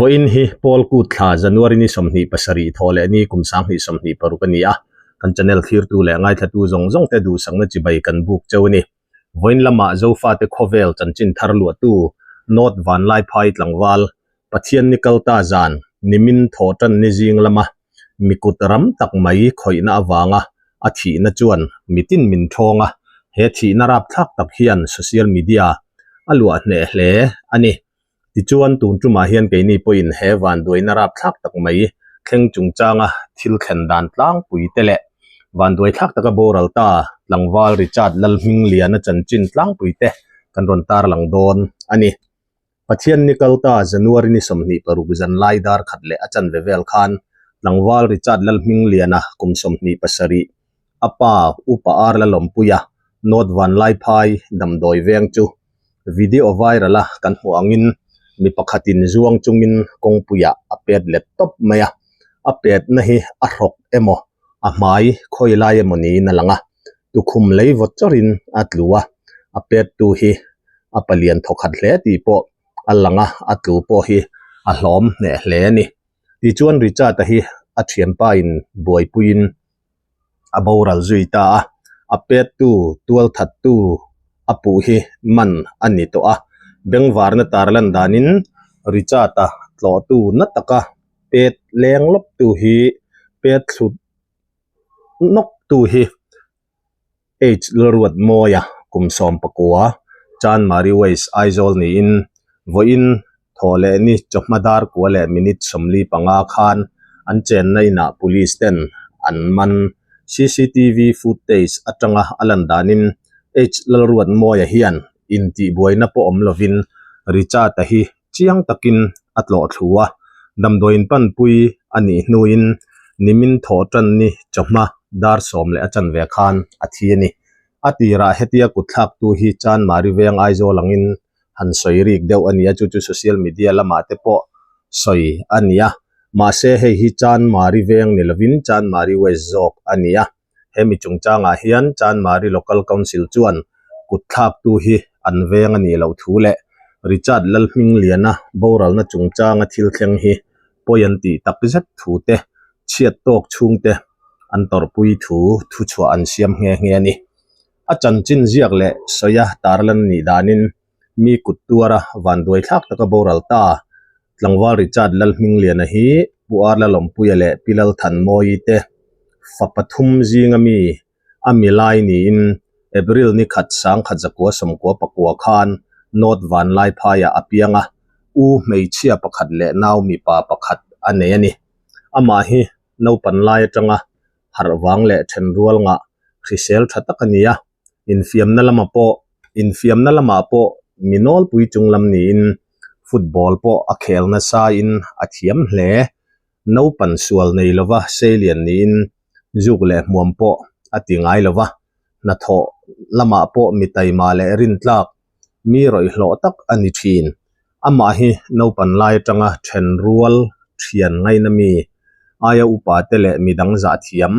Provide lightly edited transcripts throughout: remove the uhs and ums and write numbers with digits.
Vawiin hi Paul Kut thla January ni 27 thawh leh ni kum 2026 a ni a, kan channel thlirtu leh ngaithlatu zawng zawng te duhsakna chibai kan buk cheu a ni. Vawiin lamah Zofate khawvel chanchin thar luahtu North Vanlaiphai tlangval Pathian ni kalta zan nimin thawh tan ni zing lama mi kut ram tak mai khawihna avanga a thihna chuan mitin min thawng a, he thihna rapthlak tak hian social media a luah hneh hle a ni. Tichuan tun tumah hian keini pawhin he vanduaina rapthlak tak mai thleng chungchanga thil thlen dan tlangpui te leh vanduaithlak taka boral ta tlangval Richard Lalhmingliana chanchin tlangpui te kan rawn tarlang dawn a ni. Pathian ni kal ta January ni 26 zan lai dar khat leh a chanve vel khan tlangval Richard Lalhmingliana kum 27 a pa Upa Ar Lalawmpuia North Vanlaiphai damdawi veng chu video viral a kan hmuh angin mi pakhatin zuang chungin kawngpuiah a pet let tawp mai a, a petna hi a hrawk emaw a hmai khawi lai emaw niin a lang a, tukhum lei vawt chawrin a tlu a, a pettu hi a palian thawkhat hle tih pawh a lang a, a tlu pawh hi a hlawm hneh hle a ni. Tichuan Richard-a hi a thianpa in buaipuiin a boral zui ta a, a pettu tualthattu a puh hi man a ni tawh a, bengvarna tarlan danin Richard-a tlawhtu na taka pet leng lawptu hi pet thlut nawktu hi H Lalruatmawia kum 19 Chanmari West Aizawl niin vawiin Thaw leh ni chawhma dar kua leh minute 45 khan an chenna inah police ten an man. CCTV footage atanga a lan danin H Lalruatmawia hian intihbuaina pawh awm lovin Richard-a hi chiang takin a tlawh thlu a, damdawiin panpui a nih hnuin nimin thawh tan ni chawhma dar sawm leh a chanve khan a thi a ni. A tirah hetia kutthlaktu hi Chanmari veng Aizawl angin han sawi rik deuh a ni a, chu chu social media lamah te pawh sawi a ni a, mahse hei hi Chanmari veng ni lovin Chanmari West zawk a ni a, hemi chungchangah hian Chanmari Local Council chuan kut thlaktu hi an veng a nih loh thu leh Richard Lalhmingliana boralna chungchanga thil thleng hi pawi an tih tak zet thu te, chhiat tawk chhungte an tawrhpui thu thuchhuah an siam nghe nghe a ni. A chanchin ziak leh sawia tarlan nih danin mi kut tuara vanduai thlak taka boral ta tlangval Richard Lalhmingliana hi Pu Ar Lalawmpuia leh Pi Lalthanmawii te fa pathum zinga mi a mi lai niin April ni khat sangkhat zakua sawmkua pakua khan North Vanlaiphaiah a piang a, u hmeichhia pakhat leh nau mipa pakhat a nei a ni. Amah hi naupan lai atanga harh vang leh then rual ngah hrisel tha tak a ni a, infiamna lamah pawh infiamna lamah pawh mi nawlpui chung lam niin football pawh a khel nasa in a thiam hle. Naupan sual nei lova seilian niin zuk leh hmuam pawh a ti ngai lova, hnathawh lamah pawh mi taima leh rintlak mi rawihhlawh tak a ni thin. Amah hi naupan lai atanga then rual thian ngaina mi, aia upa te leh midang zah thiam,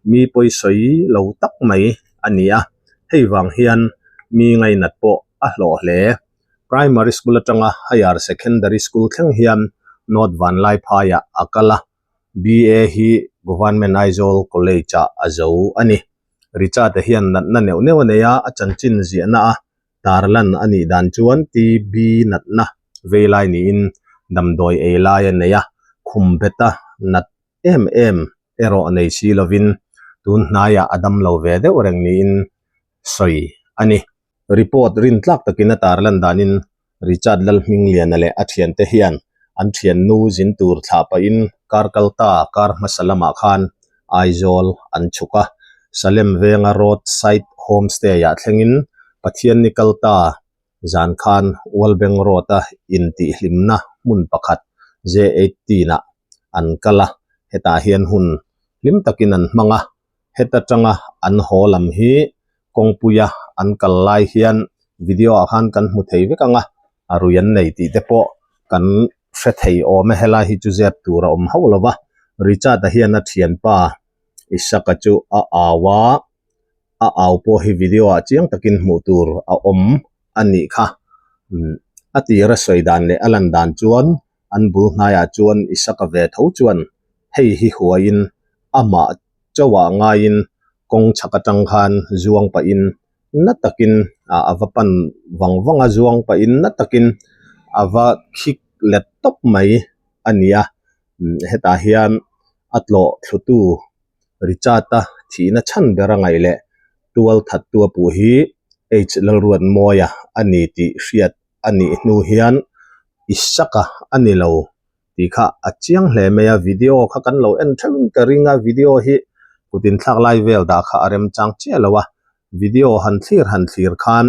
mi pawisawi lo tak mai a ni a, hei vang hian mi ngainat pawh a hlawh hle. Primary school atanga Higher Secondary School thleng hian North Vanlaiphaiah a kal a, BA hi Government Aizawl College ah a zo a ni. Richard-a hian natna neuh neuh a nei a, a chanchin ziahna a tarlan a nih dan chuan TB natna vei lai niin damdawi ei lai a nei a, khum beta nat em em erawh nei si lovin tun hnaiah a dam lo ve deuh reng niin sawi a ni. Report rintlak takin a tarlan danin Richard Lalhmingliana leh a thiante hian an thiannu zin tur thlah pahin kar kalta kar hmasa lamah khan Aizawl an chhuk a, Salem venga road side homestay ah thlengin Pathianni kalta zan khan Walbeng road a intihhlimna hmun pakhat J18 ah an kal a, hetah hian hun hlim takin an hmang a, heta tanga an haw lam hi kawngpuia an kal lai hian video ah khan kan hmu thei vek ang a, a rui an nei tih te pawh kan hre thei awm e helai hi chu zep tur a awm hauh lo va, Richard-a hian a thianpa Isaka chu a au a, a au pawh hi video ah chiang takin hmuh tur a awm a nih kha, a tira sawi dan leh a lan dan chuan. An bul hnaiah chuan Isaka ve tho chuan hei hi huaiin amah chauhah ngaiin kawng chhak atang khan zuang pahin na takin a va pan vang vang a, zuang pahin na takin a va khik let tawp mai a ni a. Hetah hian a tlawh thlutu Richard-a thihna chhan ber a ngaih leh tual thattu a puh hi H Lalruatmawia a ni tih hriat a nih hnu hian Isaka a ni lo tih kha a chiang hle mai a, video kha kan lo en theuhin ka ring a, video hi kut inthlak lai vel dah kha a remchang chiah lo a, video han thlir han thlir khan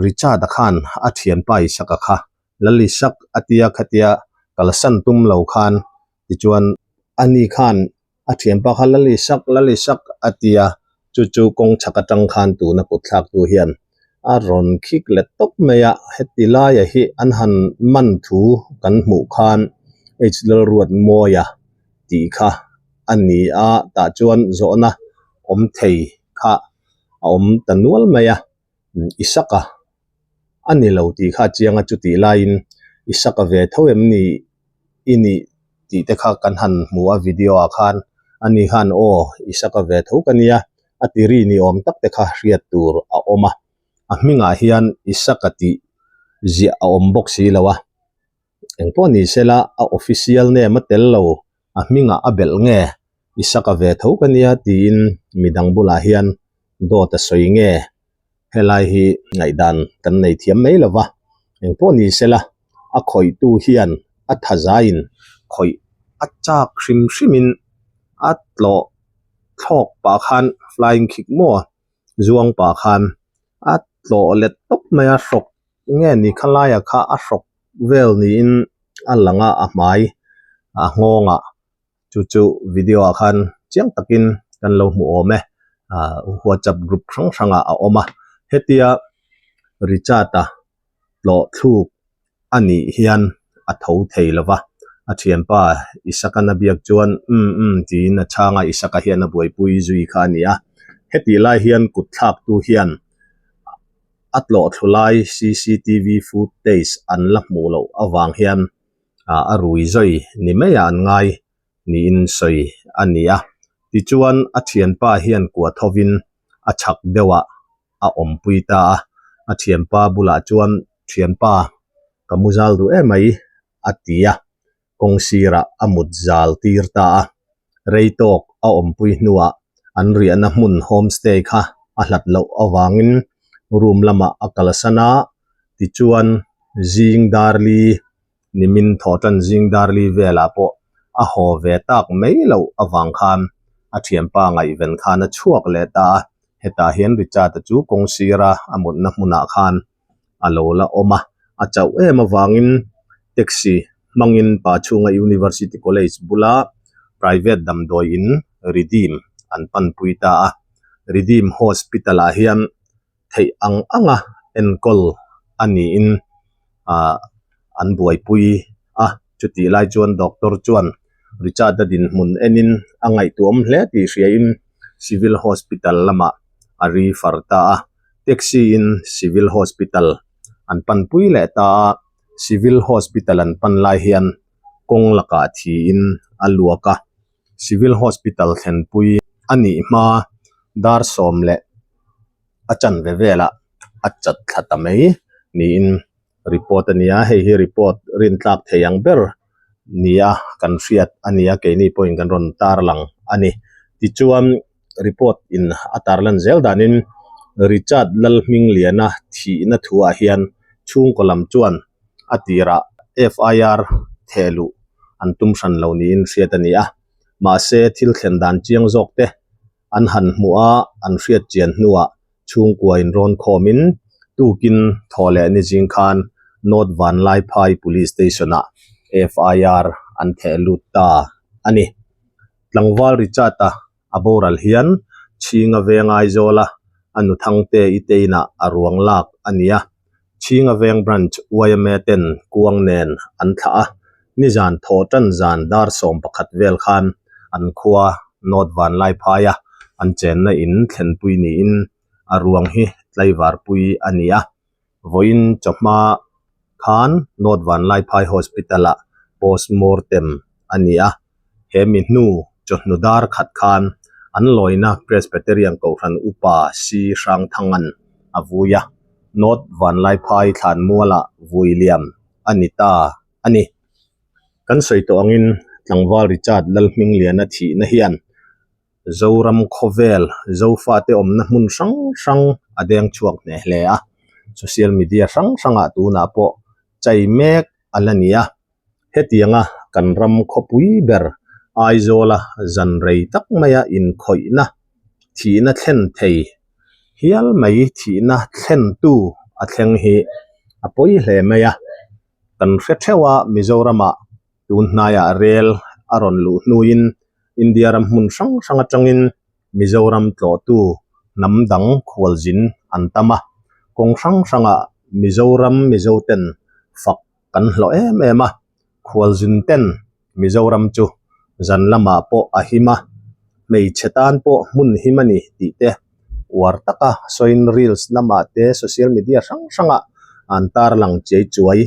Richard-a khan a thianpa Isaka kha Lal Isak a tia khatia kalsan tum lo khan tichuan ani khan a thianpa kha Lal Isak, Lal Isak a tia chu chu kawng chhak atang khan tuna kut thlaktu hian a rawn khik let tawp mai a, heti laia hi an han man thu kan hmuh khan H Lalruatmawia tih kha a ni a, tah chuan zawhna awm thei kha a awm ta nual mai a. Isaka a ni lo tih kha a chiang a, chutih laiin Isaka ve tho em ni i nih tih te kha kan han hmu a video ah khan ani khan aw Isaka ve tho ka nia a ti ri ni awm tak te kha hriat tur a awm a, a hmingah hian Isaka tih ziah a awm bawk si lo a, engpawh ni sela a official name a tel lo a hmingah a belh nge Isaka ve tho ka nia tiin midang bulah hian dawt a sawi nge helai hi ngaihdan kan nei thiam mai lo va, engpawh ni sela a khawihtu hian a thazaiin khawih a chak hrim hrimin a tlawh thlawk pah khan flying kick maw zuang pah khan a tlawh let tawp mai a hrawk nge ni khalaiah kha a hrawk vel niin a lang a a hmai a nghawngah. Chu chu video ah khan chiang takin kan lo hmu awm e ah whatsapp group hrang hrang ah a awm a hetia Richard a tlawh thluk a nih hian a tho thei lo va a thianpa Isaka na biak chuan umm umm tiin a chhang a Isaka hian a buaipui zui kha a ni a hetih lai hian kut thlak tu hian a tlawh thlu lai cctv footage an la hmuh loh avang hian. ah a rui zawi ni maiah an ngai niin sawi a ni a. Tichuan a thianpa hian kuah thovin a chhak deuhah a awmpui ta a, a thianpa bulah chuan thianpa ka mu zal duh emai a ti a, kawng sirah a mut zal tir ta a. Rei tawk a awmpui hnuah an riahna hmun homestay kha a hlat loh avangin room lamah a kalsan a, tichuan zing darli nimin thaw tan zing darli velah pawh a haw ve tak mai loh avang khan a thianpa ngaihven khan a chhuak leh ta a, hetah hian Richard-a chu kawng sira a mutna hmunah khan a lo la awm a, a chauh em avangin taxi hmangin pa chhunga University College bula private damdawi in Redeem an panpui ta a, Redeem Hospital ah hian theih ang anga enkawl a niin ah an buaipui a, chutih lai chuan doctor chuan Richard-a dinhmun enin a ngaihtuahawm hle tih hriain Civil Hospital lamah a refer ta a. Taxi in Civil Hospital an panpui leh ta a, Civil Hospital an pan lai hian kawng lakah thiin a luak a, Civil Hospital thlenpui a nih hma dar sawm leh a chanve velah a chat thla ta mai niin report a ni a, hei hi report rintlak thei ang ber nia kan hriat a ni a, keini pawhin kan rawn tarlang a ni. Tichuan report in a tarlan zel danin Richard Lalhmingliana thihna thuah hian chhungkaw lam chuan a tirah FIR theh luh an tum hran lo niin hriat a ni a, mahse thil thlen dan chiang zawk te an han hmuh a, an hriat chian hnuah chhungkua in rawn khawmin tukin thaw leh ni zing khan North Vanlaiphai Police Station ah FIR an theh lut ta a ni. Tlangval Richard-a a boral hian Chhinga Veng Aizawla a nu Thangte i te inah a ruang lak a ni a, Chhinga Veng Branch yma ten kuang nen an thlah a, nizan thaw tan zan dar 11 vel khan an khua North Vanlaiphaia an chenna in thlenpui niin a ruang hi tlaivarpui a ni a. Vawiin chawhma khan North Vanlaiphai Hospital-ah Postmortem a ni a, he mi hnu chawhnu dar khat khan an lawina Presbyterian Kohhran Upa C. Hrangthanga'n a vui a, North Vanlaiphai thlanmualah vui liam a ni ta a ni. Kan sawi tawh angin tlangval Richard Lalhmingliana thihna hian Zoram khawvel Zofate awmna hmun hrang hrang a deng chhuak hneh hle a, social media hrang hrangah tunah pawh chai mek a la ni a. Hetianga kan ram khawpui ber Aizawla zan rei tak maia inkhawihna thihna thlen thei hial mai thihna thlentu a thleng hi a pawi hle mai a. Kan hre theuh a Mizoramah tun hnaiah rel a rawn luh hnuin India ram hmun hrang hrang atangin Mizoram tlawhtu hnam dang khualzin an tam a, kawng hrang hrangah Mizoram Mizoten fak kan hlawh em em a, khualzin ten Mizoram chu zan lamah pawh a him a, hmeichhe tan pawh hmun him a ni tih te uar taka sawiin reels lamah te social media hrang hrangah an tarlang chiai chuai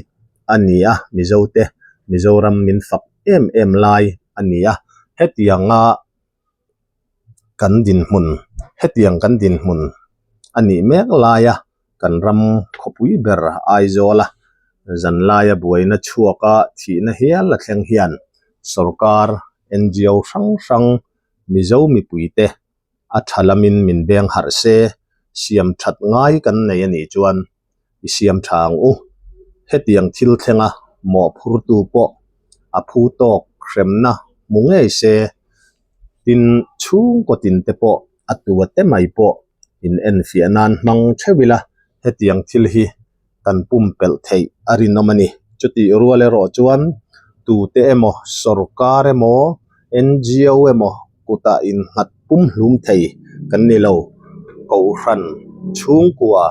a ni a, Mizote Mizoram min fak em em lai a ni a, hetianga kan dinhmun hetiang kan dinhmun a nih mek laia kan ram khawpui ber Aizawla zanlaia buaina chhuaka thihna hial a thleng hian sawrkar ngo hrang hrang Mizo mipuite a tha lamin min beng harh se siam that ngai kan nei a nih chuan i siam tha ang u. Hetiang thil thlenga mawhphurtu pawh a phu tawk hremna hmu ngei se, tin chhungkaw tin te pawh a tua te mai pawh in enfiah nan hmang theuh ila hetiang thil hi kan pumpelh theih a rinawm a ni. Chutih rual erawh chuan tute emaw sorkar emaw ngo emaw kutah innghat pumhlum thei kan ni lo. Kohhran chhungkua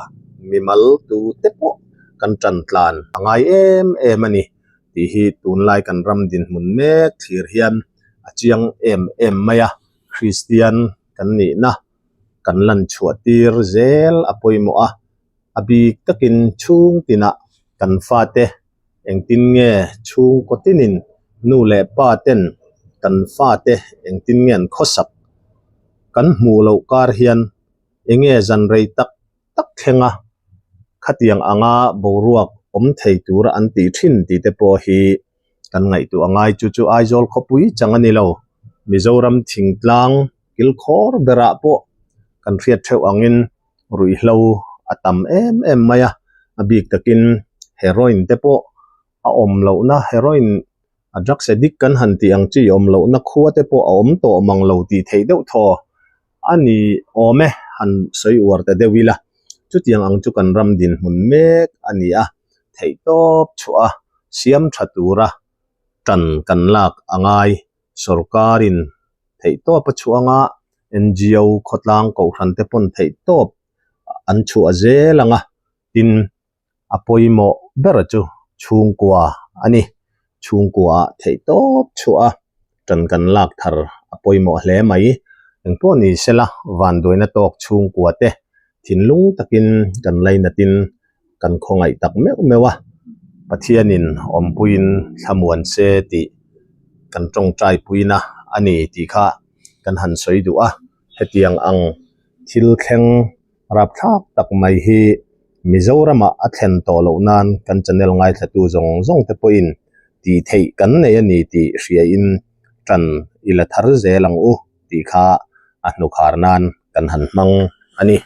mimal tute pawh kan tan tlan a ngai em em a ni tih hi tunlai kan ram dinhmun mek thlir hian a chiang em em mai a, Kristian kan nihna kan lan chhuah tir zel a pawimawh a, a bik takin chhung tinah kan fate engtin nge chhungkaw tinin nu leh pa ten kan fate engtin nge an khawsak kan hmuh loh kar hian enge zan rei tak tak thleng a khatiang anga boruak awm thei tura an tih thin tih te pawh hi kan ngaihtuah ngai chu chu Aizawl khawpui chang a ni lo Mizoram thingtlang kilkhawr berah pawh kan hriat theuh angin ruihhlo a tam em em mai a, a bik takin heroin te pawh a awm lohna heroin a drugs addict kan han tih ang chi awm lohna khua te pawh a awm tawh mang lo tih theih deuh thaw a ni awm e han sawi uar ta deuh ila chutiang ang chu kan ram dinhmun mek a ni a theih tawp chhuah a siam tha tura tan kan lak a ngai Sorkarin theihtawp a chhuah anga ngo khawtlang kohhran te pawn theihtawp an chhuah zel ang a, tin a pawimawh ber chu chhungkua a ni. Chhungkuaah theihtawp chhuah a tan kan lak thar a pawimawh hle mai. Engpawh ni sela vanduaina tawk chhungkua te thinlung takin kan lainatin kan khawngaih tak meuh meuh a, Pathianin awmpuiin thlamuan se tih kan tawngtai puina a ni tih kha kan han sawi duh a, hetiang ang thil thleng rapthlak tak mai hi Mizoramah a thlen tawh loh nan kan channel ngaithlatu zawng zawng te pawhin tih theih kan nei a ni tih hriain tan i la thar zel ang u tih kha a hnukhar nan kan han hmang a ni.